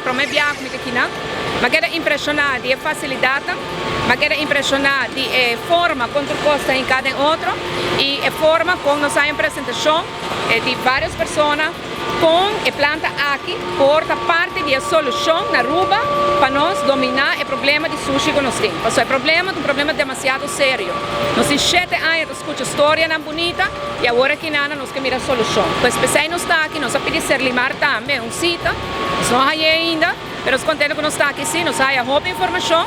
promé biaha ku mi ta akinan. Mi a keda impreshoná di e fasilidatnan, mi a keda impreshoná di e forma kon tur kos ta hinká den otro i e forma kon nos haña un presentashon di vários persona kon e planta aki por ta parti di e solushon na Aruba pa nos dominá e problema di sushi ku nos tin. Pasobra e problema ta un problema demasiado serio. Nos tin shete aña ta skucha storianan bunita i awor aki nana nos ke mira solushon. Pues p'esei nos ta aki, nos a pidi Serlimar tambe un sita, nos no a hañ'é ainda. Pero nos contento cu nos ta aki si, nos a haya hopi informacion,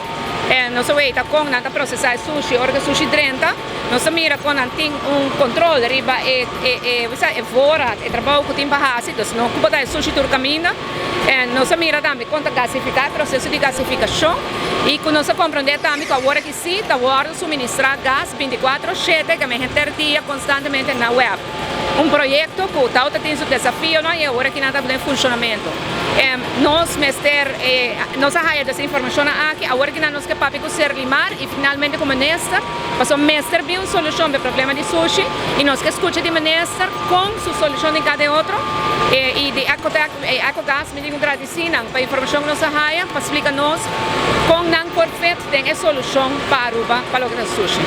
nos a weita con nan ta procesa e sushi, ora cu e sushi drenta, nos ta mira con nan tin un control riba e e e voorraad, e trabou cu tin pa haci, dus no cu bo ta e sushi tur caminda, nos a mira tambe con ta gasifica, e proceso di gasificacion, y cu nos a comprende tambe cu awor aki si ta wordo suministra gas binticuatro shete, ke men henter dia constantemente na web. Un proyecto cu tawata tin su desafionan y awor aki nan ta den funcionamento. Nos mester, nos a haya des informacionnan aki, awor aki nan nos ke papia cu Serlimar y finalmente cu Minister, pasobra mester bin un solucion pa e problema di sushi y nos ke scucha di Minister con su solucion den cada e otro y di Ecotec, Ecogas mi tin cu gradici nan pa e informacion cu nos a haya pa splica nos con nan por fit den e solucion pa Aruba pa loke ta sushi.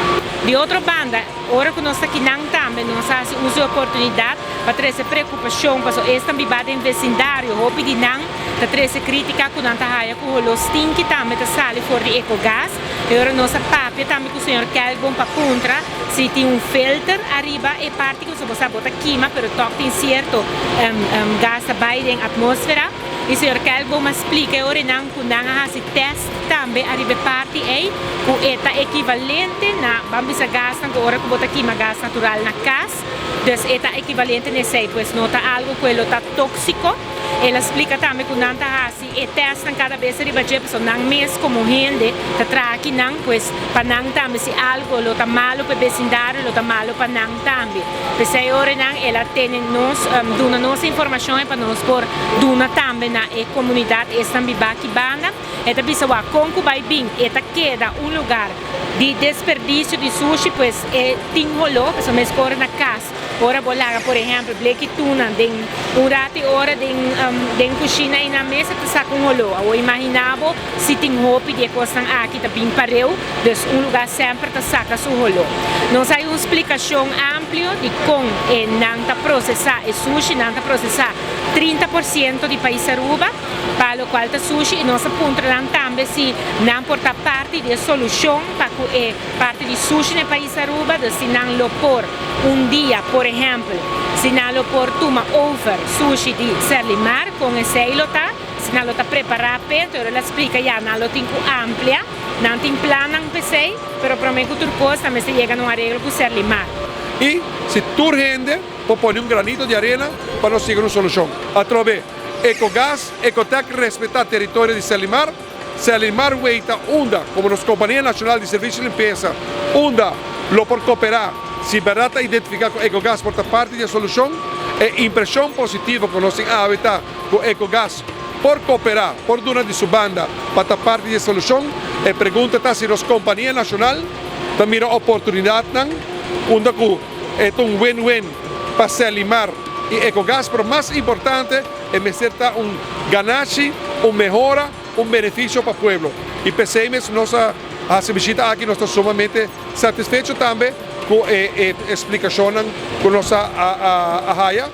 Di otro banda, Ora ku nos ta kinan tambe nos a hasi uso di oportunidat pa trese preokupashon pasobra esnan bibá den vesindario hopi di nan ta trese krítika ku nan ta haya ku holó stinki tambe ta sali for di ekogas. E ora nos a papia tambe ku señor Kelkboom pa puntra si tin un filter ariba e parti ku bo sa bo ta kima pero tòg tin sierto gas ta bai den atmósfera i señor Kelkboom a splika e ora nan ku nan a hasi tèst tambe ariba e parti ei ku e ta ekivalente na ban bisa gasnan ku ora ku bo ta kima gas natural na kas, dus e ta ekivalente na esei, pues no ta algu ku e lo ta tóksiko. El a splika tambe ku nan ta hasi e tèstnan kada bes riba dje pasobra nan mes komo hende ta traha akinan, pues pa nan tambe si algu lo ta malu pa e besindario lo ta malu pa nan tambe. P'esei ora nan el a tene nos duna nos e informashon ei pa nos por duna tambe na e komunidat esnan bibá aki banda. E ta bisa wak kon ku bai bin e ta keda un lugar di desperdisio di sushi pues e tin holó pasobra mes kore na kas ora bo laga por ehèmpel bleki tuna den un ratu i ora den den kushina ei nan mes e ta saka un holó. Awor imaginá bo si tin hopi di e kosnan aki ta bin pareu dus un lugar semper ta saka su holó. Nos hay un splikashon amplio di kon e nan ta prosesá e sushi nan ta prosesá 30% di pais Aruba. Pa locual ta sushi y nos a puntra nan tambe si nan por ta parti di e solucion pa cu e parti di sushi na e pais Aruba, dus si nan lo por un dia, por ehempel, si nan lo por tuma over sushi di Serlimar, con esey lo ta, si nan lo ta prepara p'e, enton el a splica ya nan lo tin cu amplia, nan tin plannan p'esey, pero prome cu tur cos nan mester yega na un areglo cu Serlimar. Y si tur hende por pone un granito di arena pa nos yega na un solucion. Atrobe. Ecogas, Ecotec respeta teritorio di Serlimar, Serlimar weita unda como nos Compania Nacional di Servicio di Limpieza unda lo por coopera si berdad ta identifica cu Ecogas por ta parti di e solucion. E impresion positivo cu nos tin awe ta cu Ecogas por coopera, por duna di su banda pa ta parti di e solucion. E pregunta ta si nos Compania Nacional ta mira oportunidadnan unda cu e ta un win-win pa Serlimar i Ecogas, pero mas importante e mester ta un ganashi, un mehora, un beneficio pa pueblo. I p'esei mes nos a haci bishita aki, nos ta sumamente satisfecho tambe cu e explicacionnan cu nos a haya.